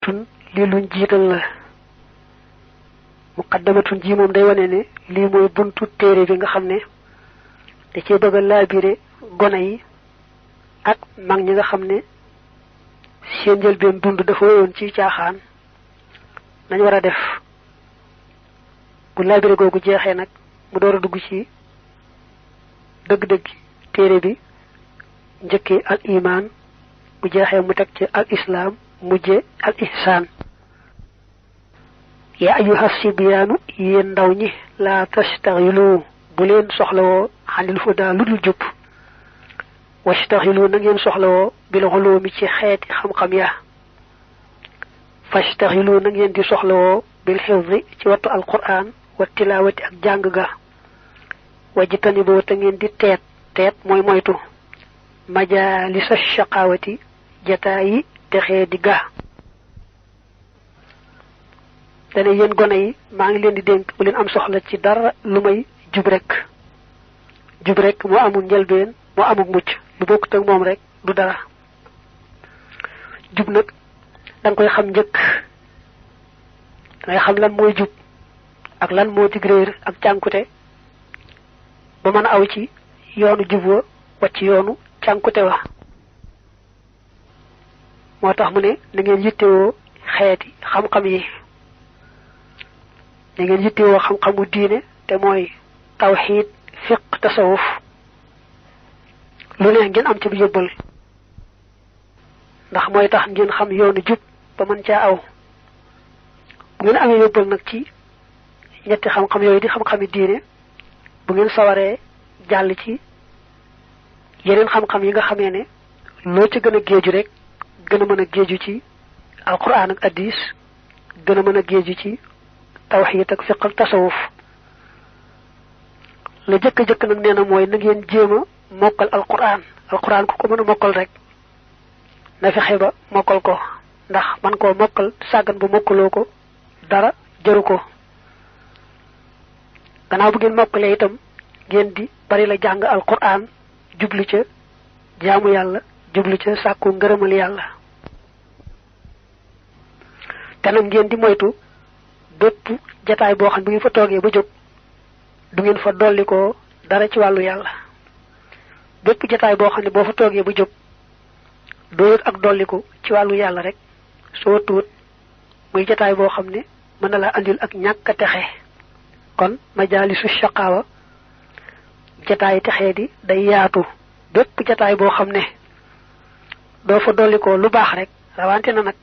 muqaddamatun li luñ jiital la muqaddamatun ji moom day wane ne lii mooy buntu téere bi nga xam ne da cee bëgg a laabire gone yi ak mag ñi nga xam ne seen njëlbeen dund dafa woyoon ci caaxaan nañ war a def bu laabire googu jeexee nag mu door a dugg ci dëgg-dëgg téere bi njëkkee al iman bu jeexee mu teg ci al islam mujje al ihsaan yaa ayyuha sibyaanu yéen ndaw ñi laa tastaxilu bu leen soxlawoo xanil huda lu dul jub wastaxilu na ngeen soxlawoo bil ulumi ci xeeti xam-xam ya fastaxilu na ngeen di soxlawoo bil xifzi ci wattu alquran wa tilawati ak jàng ga wajitani boo te ngeen di teet mooy moytu majalisa shaqawati jataayi texee di ga dane yéen gone yi maa ngi leen di dénk bu leen am soxla ci dara lu may jub rek moo amul njëlbeen moo amul mucc lu bokkut ak moom rek du dara jub nag danga koy xam njëkk dangay xam lan mooy jub ak lan moo dig réer ak cànkute ba mën a aw ci yoonu jub wa wacc yoonu cànkute wa moo tax mu ne na ngeen yittewoo xeeti xam-xam yi na ngeen yittewoo xam-xamu diine te mooy tawxiid fiq tasawuf lu ne ngeen am ci bu yóbbal ndax mooy tax ngeen xam yoonu jub ba mën caa aw bu ngeen amee yóbbal nag ci ñetti xam-xam yooyu di xam-xami diine bu ngeen sawaree jàll ci yeneen xam-xam yi nga xamee ne loo ci gën a géeju rek gën a mën a géeju ci alquran ak hadis gën a mën a géeju ci tawxiid ak fiq ak tasawuf la jëkk nag nee na mooy na ngeen jéem a mokkal alquran ku ko mën a mokkal rek na fexe ba mokkal ko ndax man koo mokkal sàggan bu mokkaloo ko dara jaru ko gannaaw bu ngeen mokkalee itam ngeen di bari la jàng alquran jublu ca jaamu yàlla jublu ca sàkku ngërëmal yàlla te nag ngeen di moytu bépp jataay boo xam ne bu ngeen fa toogee ba jóg du ngeen fa dolli ko dara ci wàllu yàlla bépp jataay boo xam ne boo fa toogee ba jóg doo yëg ak dolliku ci wàllu yàlla rek soo tuut muy jataay boo xam ne mën na laa andil ak ñàkk a texe kon majaalisu shaqaawa jataay texee di day yaatu bépp jataay boo xam ne doo fa dolli ko lu baax rek rawante na nag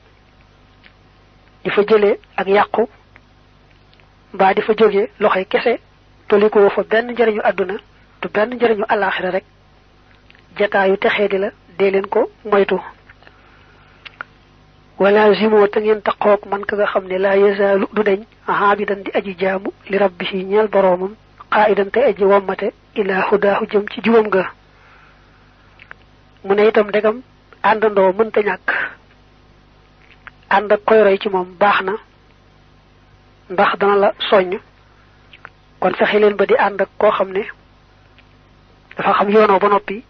di fa jëlee ak yàqu mbaa di fa jógee loxoy kese dolli ko fa benn njëriñu àdduna du benn njëriñu alaaxira rek jataayu texee di la dee leen ko moytu wala zimoo te ngeen taqoog man ka nga xam ne laa yazaalu du deñ aabidan di aji jaamu li rabbihi ñeel boroomam qaa'idan te aji wommate ilaa hudaahu jëm ci jubam ga mu ne itam ndegam àndandoo mënta ñàkk ànd ak koy roy ci moom baax na ndax dana la soññ kon fexe leen ba di ànd ak koo xam ne dafa xam yoonoo ba noppi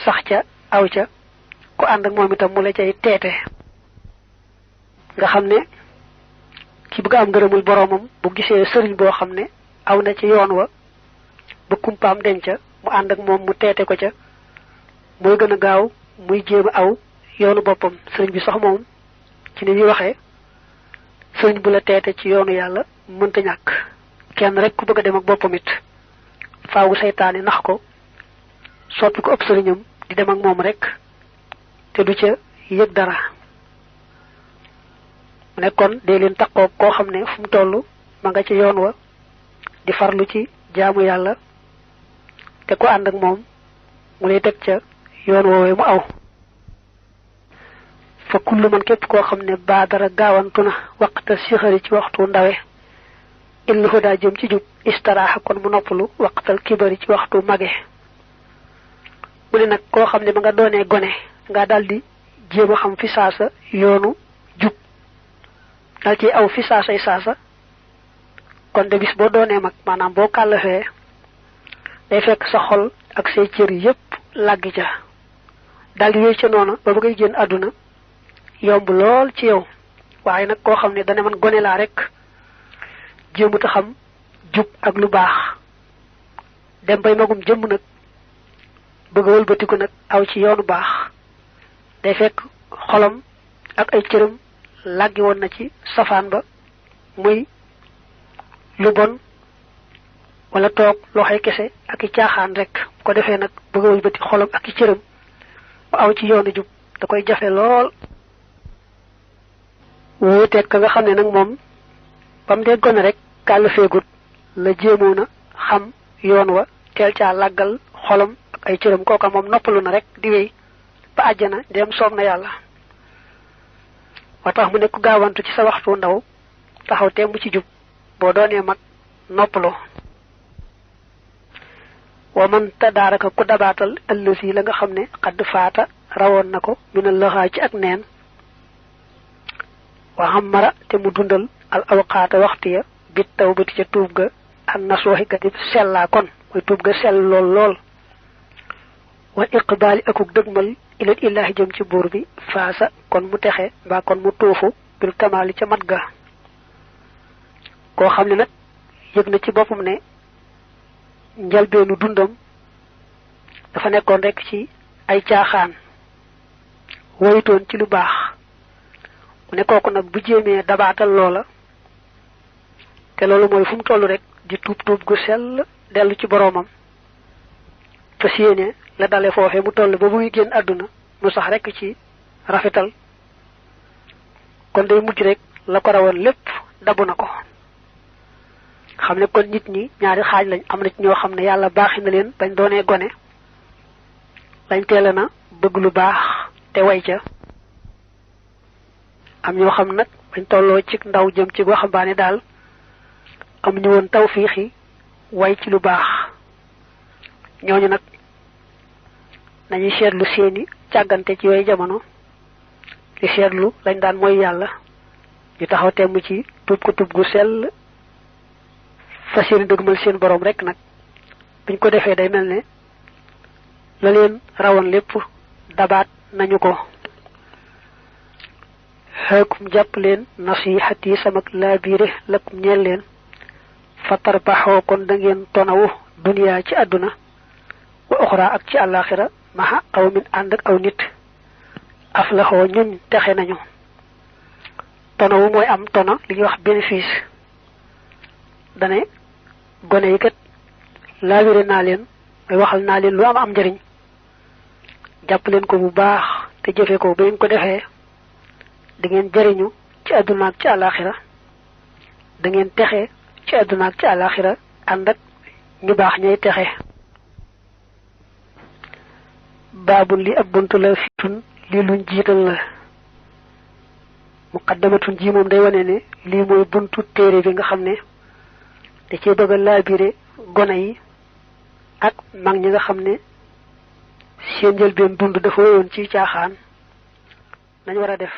sax ca aw ca ku ànd ak moom itam mu la cay teete nga xam ne ki bëgg am ngërëmul boroomam bu gisee sëriñ boo xam ne aw na ci yoon wa ba kumpaam denca mu ànd ak moom mu teete ko ca mooy gën a gaaw muy jéem a aw yoonu boppam sëriñ bi sax moom ci ni ñuy waxee sëriñ bu la teete ci yoonu yàlla mënta ñàkk kenn rek ku bëgg a dem ak boppam it faawu seytaane nax ko soppi ko ëpp sëriñam di dem ak moom rek te du ca yëg dara mu ne kon dee leen taqoo koo xam ne fu mu toll ma nga ci yoon wa di farlu ci jaamu yàlla te ko ànd ak moom mu lay teg ca yoon woowee mu aw fa kullu man képp koo xam ne baadara gaawantu na waqta sixari ci waxtu ndawe illu hudaa jëm ci jub istaraaxa kon mu noppalu waqtal kibari ci waxtu mage mu ne nag koo xam ne ba nga doonee gone nga daldi jéem a xam fi saasa yoonu jub dal ci aw fi saasay saasa kon de bis boo doonee mag maanaam boo kàllafee day fekk sa xol ak say cër yépp làggi ca daldi wéy ca noona ba ba ngay génn àdduna yomb lool ci yow waaye nag koo xam ne dana man gone laa rek jéemuta xam jub ak lu baax dem bay magum jëmm nag bëgg a wëlbatiku nag aw ci yoonu baax day fekk xolam ak ay cëram làggi woon na ci safaan ba muy lu bon wala toog loxoy kese ak i caaxaan rek ko defee nag bëgg a wëlbati xolam ak i cëram ba aw ci yoonu jub da koy jafe lool wuuteeg ka nga xam ne nag moom ba mu dee gone rek kàll feegut la jéemoon a xam yoon wa teel caa làggal xolam ak ay cëram kooka moom noppalu na rek di wéy ba àjjana dem soob na yàlla wa tax mu ne ku gaawantu ci sa waxtu ndaw taxaw temm ci jub boo doonee mag noppalu wa man tadaaraka ku dabaatal ëllësi la nga xam ne xadd faata rawoon na ko mina laxaa ci ak neen wa xamara te mu dundal al awqaata waxtu ya bit tawbati ca tuub ga an nasuuxi ka di sellaa kon mooy tuub ga sell lool lool wa iqbaali akuk dëgmal ilal illaahi jëm ci buur bi faasa kon mu texe mbaa kon mu tuufu bil kamaali ca mat ga koo xam ne nag yëg na ci boppam ne njalbeenu dundam dafa nekkoon rek ci ay caaxaan woyutoon ci lu baax mu ne kooku nag bu jéemee dabaatal loola te loolu mooy fu mu toll rek di tuub gu sell dellu ci boroomam fas yéene la dale foofe mu toll ba muy génn àdduna mu sax rek ci rafetal kon day mujj rek la ko rawoon lépp dabu na ko xam ne kon nit ñi ñaari xaaj lañ am na ci ñoo xam ne yàlla baaxi na leen bañ doonee gone lañ teela na bëgg lu baax te way ca am ñoo xam nag bañ tolloo ci ndaw jëm ci waxambaane daal am ñu woon tawfiixi way ci lu baax ñooñu nag nañuy seetlu seeni càggante ci yooyu jamono di seetlu lañ daan mooy yàlla ñu taxaw temm ci tuub ko tuub gu sell fas yéene dëgmal seen boroom rek nag buñ ko defee day mel ne la leen rawoon lépp dabaat nañu ko xeekum jàpp leen nasihati samak laabiire lakum ñeel leen fatar baxoo kon da ngeen tonawu duniyaa ci àdduna wa oxra ak ci àllaaxira maxa aw min ànd ak aw nit aflaxoo ñuñ texe nañu tonawu mooy am tono li ñuy wax bénéfice dane gone yi kat laabire naa leen mooy waxal naa leen lu am njariñ jàpp leen ko bu baax te jëfe ko ba ngeen ko defee da ngeen jariñu ci àdduna ak ci àllaaxira da ngeen texe ci àdduna ak ci àllaaxira ànd ak ñu baax ñay texe baabul li ab buntu la fitun lii luñ jiital la muqaddamatun ji moom day wane ne lii mooy buntu téere bi nga xam ne da cee bëgg a laabire gone yi ak mag ñi nga xam ne seen njëlbeen dund dafa woyoon ci caaxaan nañ war a def